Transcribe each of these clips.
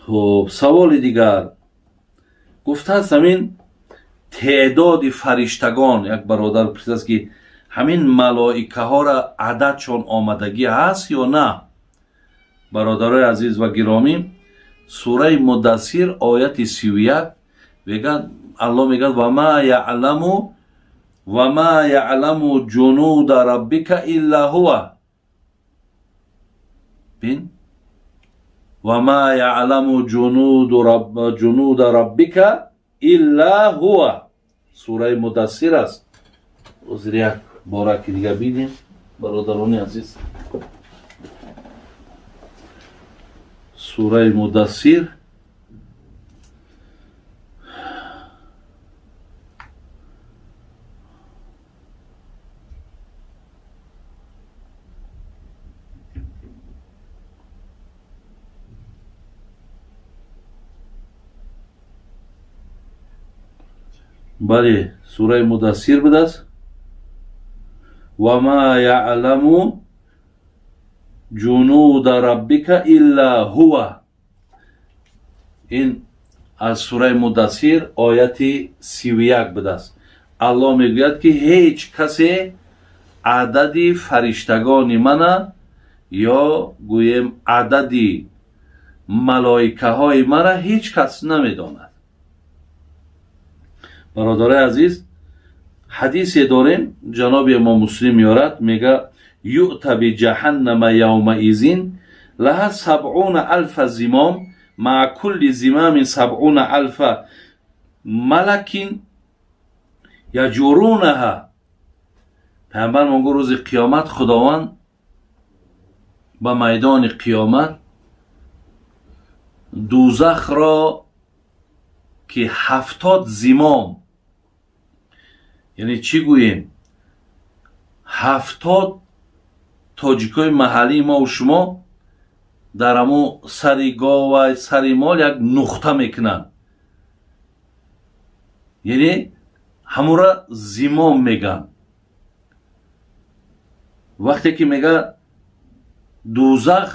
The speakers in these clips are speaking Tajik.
Хуб, саволи дигар гуфтааст, ҳамин теъдоди фариштагон, як бародар пурсидааст, ки ҳамин малоикаҳоро ададшон омадагӣ ҳаст ё на? Бародарои азиз ва гиромӣ, сураи Мудассир, ояти 31 мегӯяд, Аллоҳ мегӯяд: «Ва ма яъламу ҷунуда раббика илла ҳува». Бин, «Ва ма яъламу ҷунуда раббика илла ҳува», сураи Мудассир аст. Ҳозир як бораки дига бидем, бародарони азиз. Сураи Мудассир, бале, сураи Мудассир будааст. «Ва ма яъламу ҷунуда раббика илла ҳува». Ин аз сураи Мудассир, ояти 31 будааст. Аллоҳ мегӯяд, ки ҳеҷ касе адади фариштагони мана ё гӯем адади малоикаҳои мара ҳеҷ кас намедонад. Бародарои азиз, ҳадисе дорем, ҷаноби имом Муслим меорад, мега: «Юъта биҷаҳаннама явмаизин лаҳа сабъуна алфа зимом, маа кулли зимамин сабъуна алфа малакин яҷурунаҳа». Пайғамбар мон гуфт, рӯзи қиёмат Худованд ба майдони қиёмат дузахро, ки 70 зимом, яъне чӣ гӯем, 70 тоҷикои маҳаллии мову шумо дар ҳамун сари гова, сари мол як нуқта мекунанд, яъне ҳамура зимом мегӯянд. Вақте ки мега дузах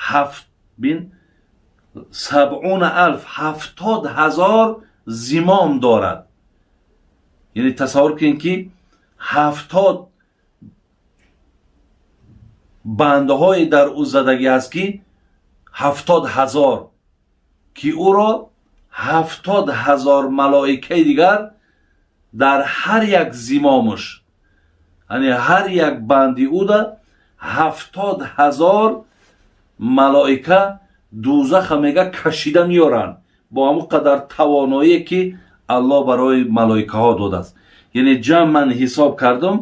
ҳафт, бин, сабъуна алф, 70 000 зимом дорад. Яъне тасаввур кунед, ки 70 бандҳое дар ӯ задагӣ аст, ки 70 000, ки ӯро 70 000 малоикаи дигар дар ҳар як зимомуш, яъне ҳар як банди ӯда 70 000 малоика дузаха, мега, кашида меоранд бо ҳамон қадар тавоноие, ки Аллоҳ барои малоикаҳо додааст. Яъне ҷамъ ман ҳисоб кардам,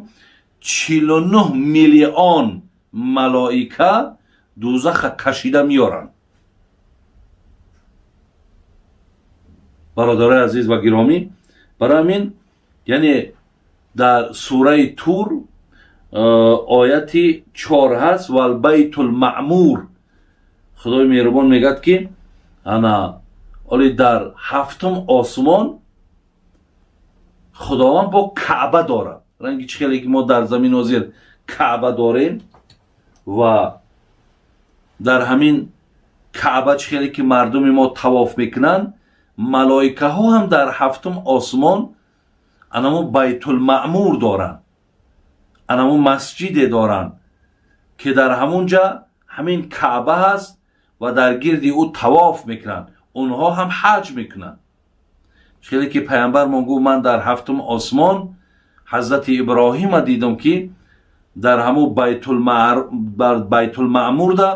49 миллион малоика дузаха кашида меоранд. Бародарои азиз ва гиромӣ, барои ҳамин, яъне дар сураи Тур, ояти 4 ҳаст: «Валбайтулмаъмур». Худои меҳрубон мегӯяд, ки ана оли дар ҳафтум осмон Худованд бо Каъба дорад. Ранги чӣ хеле ки мо дар замин ҳозир Каъба дорем ва дар ҳамин Каъба чӣ хеле ки мардуми мо тавоф мекунанд, малоикаҳо ҳам дар ҳафтум осмон анамо Байтулмаъмур доранд, анамо масҷиде доранд, ки дар ҳамун ҷа ҳамин Каъба ҳаст ва дар гирди ӯ тавоф мекунанд. Онҳо ҳам ҳаҷ мекунанд. Хеле ки пайғамбармон гуфт: «Ман дар ҳафтум осмон ҳазрати Иброҳима дидам, ки дар ҳамун Байтулмаъмурда,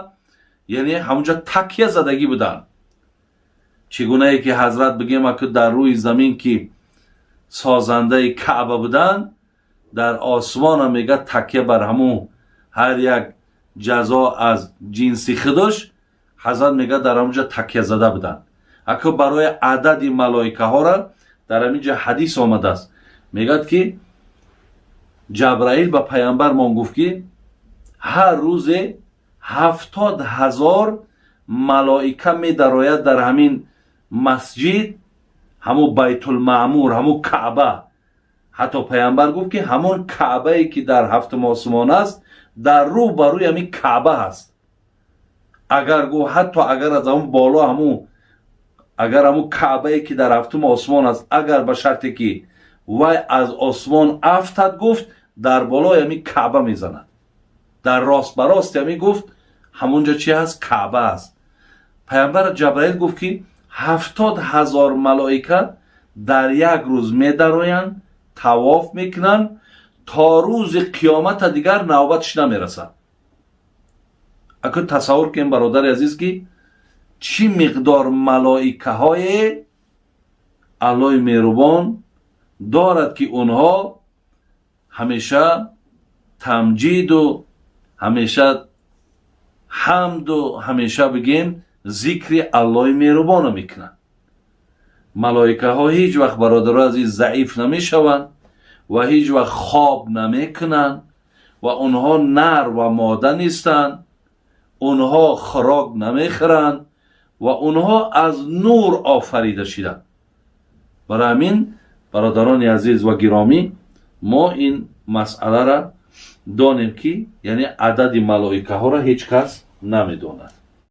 яъне ҳамунҷа такя задагӣ буданд». Чӣ гунае ки ҳазрат, бигем, аку дар рӯи замин ки созандаи Каъба буданд, дар осмонам, мега, такя бар ҳамун ҳар як ҷазо аз ҷинси худаш, ҳазрат мега, дар ҳамунҷа такя зада буданд. Аку барои адади малоикаҳоро дар ҳамин ҷа ҳадис омадааст, мегӯяд, ки Ҷабраил ба пайғамбармон гуфт, ки ҳар рӯзе 70 000 малоика медарояд дар ҳамин масҷид, ҳамун Байтулмаъмур, ҳамун Каъба. Ҳатто пайғамбар гуфт, ки ҳамон Каъбае, ки дар ҳафтум осмон аст, дар рӯ ба рӯи ҳамин Каъба ҳаст. Агар гӯ, ҳатто агар аз ҳамун боло, ҳамун агар ҳамун Каъбае, ки дар ҳафтум осмон аст, агар ба шарте ки вай аз осмон афтад, гуфт, дар болои ҳамин Каъба мезанад, дар рост ба рости ҳамин, гуфт, ҳамунҷо чи ҳаст? Каъба аст. Паямбар Ҷабраил гуфт, ки 70 000 малоика дар як рӯз медароянд, тавоф мекунанд, то рӯзи қиёмата дигар навбатш намерасад. Акун тасаввур кунем, бародари азиз, ки чӣ миқдор малоикаҳое Аллоҳи меҳрубон дорад, ки онҳо ҳамеша тамҷиду, ҳамеша ҳамду, ҳамеша, бигем, зикри Аллоҳи меҳрубонро мекунанд. Малоикаҳо ҳеҷ вақт, бародаро азиз, заиф намешаванд ва ҳеҷ вақт хоб намекунанд ва онҳо нар ва мода нестанд, онҳо хӯрок намехӯранд ва онҳо аз нур офарида шуданд. Барои ҳамин, бародарони азиз ва гиромӣ, мо ин масъалара донем, ки яъне адади малоикаҳоро ҳеҷ кас намедонад.